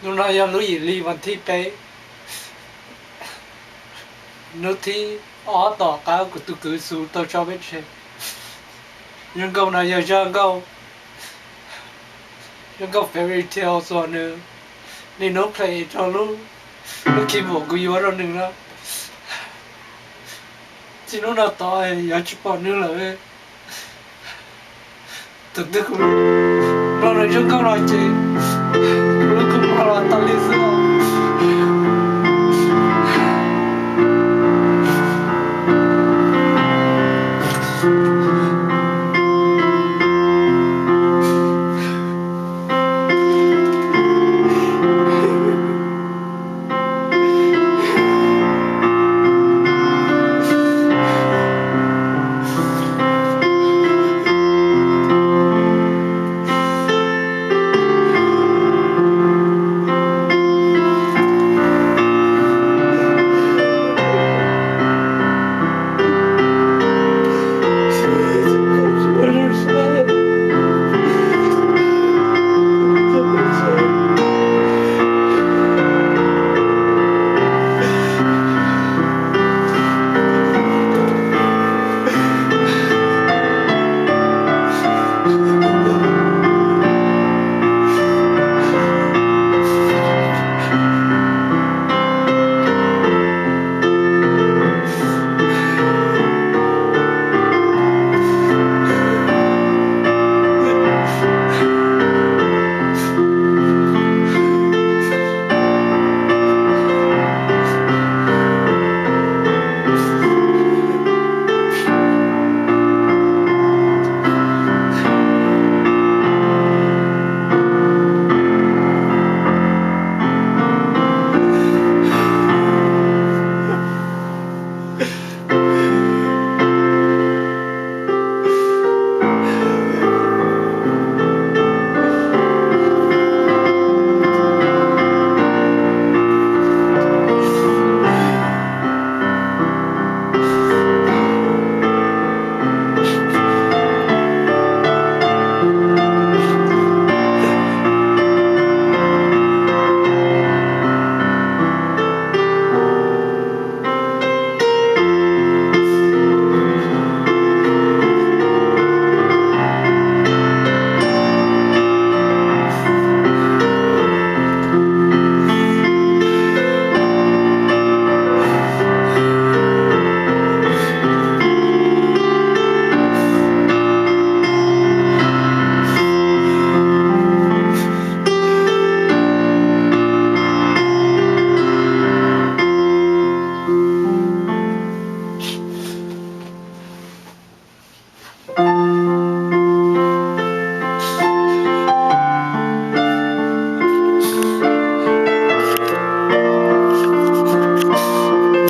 Hnub no yog lub yim hli vas thib peb, hnub thib ob tom qab kuv tus kwv xub tau tso peb tseg. Zoo nkauj no yog zaj nkauj, zaj nkauj fairy tale uas nws niaj hnub play rau lub, lub keyboard kuv yuav rau nws na. Txij hnub no tod yuav tsis pom nws lawm. Thaum twg kuv mloog nws zaj nkauj no ces kuv lub kua muag los tau li xwb.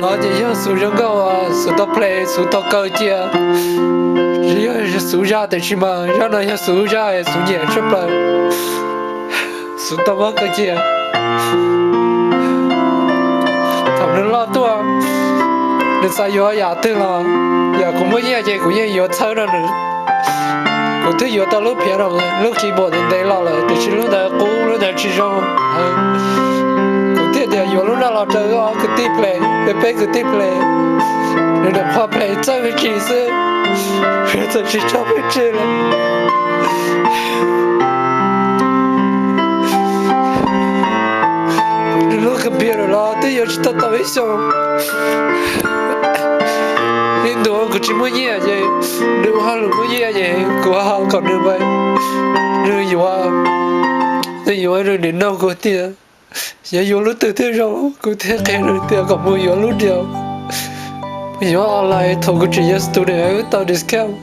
No ces yog xub zaj nkauj, xub tau play, xub tau kaw cia. Tsis yog xub zaj tiam sis mas zaj no yog xub zaj xub nyiam tshaj plaws. Xub tau muab kaw cia. Thaum nws loj tuaj, nws xav yuav yam twg los yam kuv muaj nyiaj ces kuv yeej yuav txhawb rau nws. Kuv twb yuav tau lub piano, lub keyboard ntev ntev los lawm tiam sis lub ntawd qub, lub ntawd tsis zoo. Kuv thiaj tias yuav lub no los rau wb ob kwv tij play, peb peb kwv tij play. Nws niam qhuav play txawj me ntsis xwb, txawm tsis tso peb tseg li. Nws lub computer los twb yuav tsis tau tau ib xyoos. Ib ntus kuv tsis muaj nyiaj ces nws ua hauj lwm muaj nyiaj ces kuv ua hauj kom nws, nws yuav, nws yuav nws niam noog kuv tias yog yuav lub twg thiaj zoo, kuv thiaj qhia nws tias kom mus yuav lub diav. Yuav online thaum kuv tseem yog student wb tau discount.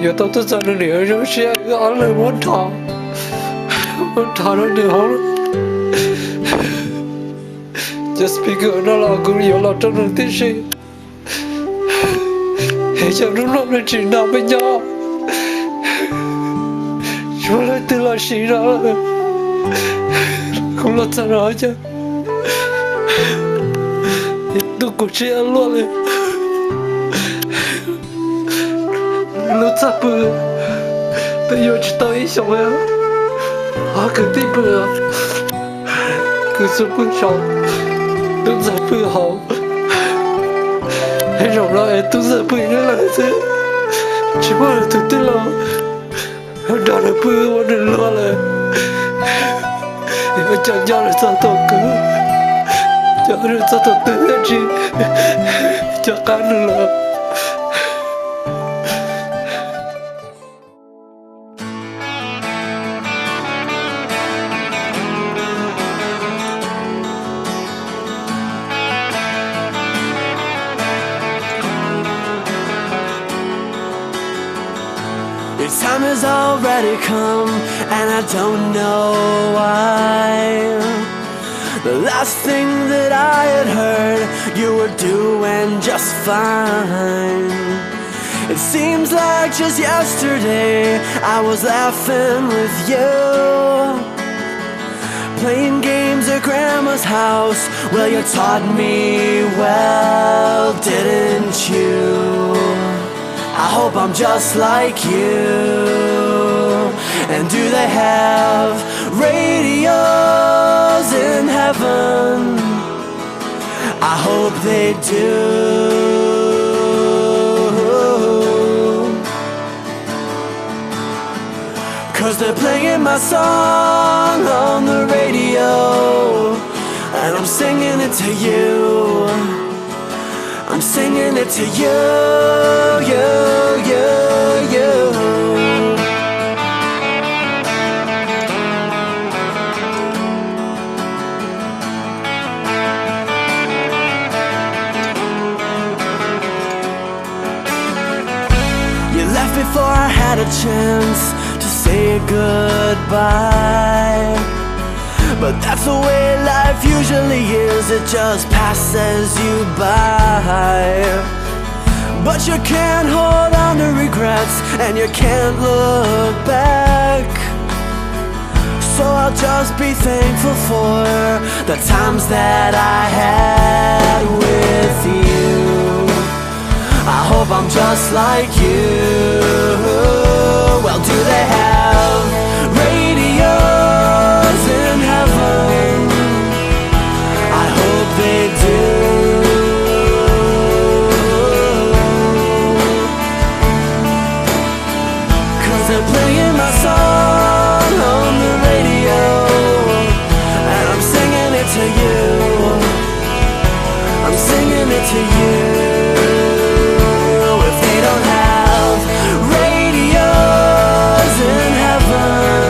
Yuav tau tuaj txog nws niam zoo siab wb ob leeg muab nrov, muab nrov rau nws hauv. Cov speaker no los kuv yuav los rau nws tib si. Es cov nub no nws tsis nrog peb nyob, tsis muaj leej twg los siv no. Kuv los txog no ces ntuj kuv tsis luaj li. Lub txaj pw twb yuav tsis tau ib xyoos li. Kwv tij pw, kwv tij pw saum, tub ntxawg pw hauv. Tej zaum no es tub ntxawg pw ib leeg xwb, tsis muaj tus tij laug nrog nws pw ua nws luag lawm. Cov nco nws txog tus kwv, cov nco nws txog tus kwv thiaj tsis coj qab nws lawm. Your time has already come, and I don't know why. The last thing that I had heard, you were doing just fine. It seems like just yesterday I was laughing with you, playing games at Grandma's house. Well, you taught me well, didn't you? I hope I'm just like you. And do they have radios in heaven? I hope they do. 'Cause they're playing my song on the radio, and I'm singing it to you. I'm singing it to you, you, you, you. You left before I had a chance to say goodbye. But that's the way life usually is, it just passes you by. But you can't hold on to regrets, and you can't look back. So I'll just be thankful for the times that I had with you. I hope I'm just like you. Well, do they have radios in heaven? I hope they do. 'Cause they're playing my song on the radio, and I'm singing it to you. I'm singing it to you. If they don't have radios in heaven,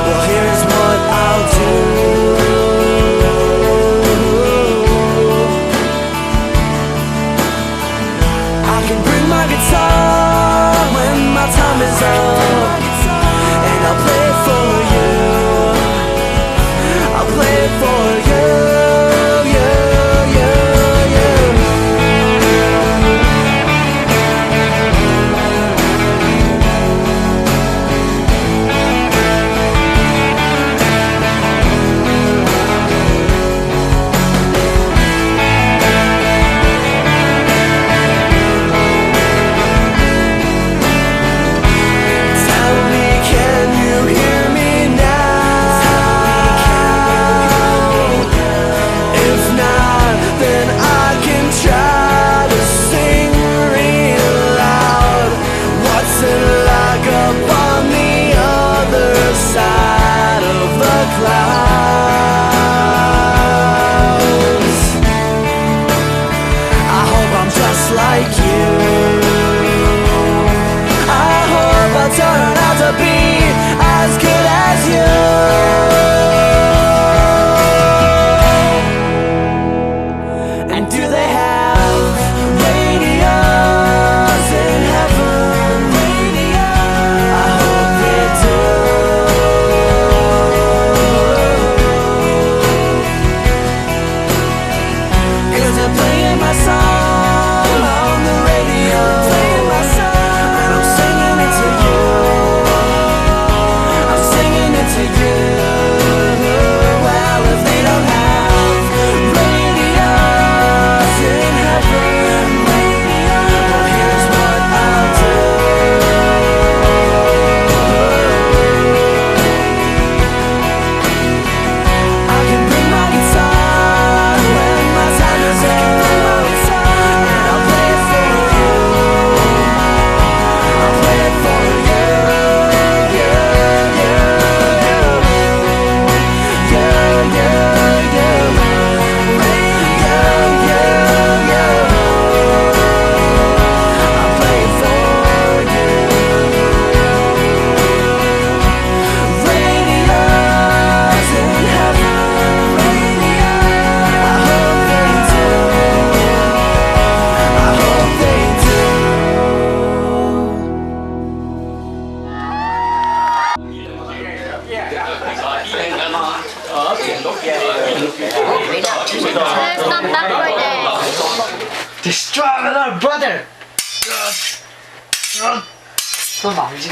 well, here's what I'll do. I can bring my guitar when my time is up, and I'll play it for you. I'll play it for you, you, you, you. Tuaj mam li.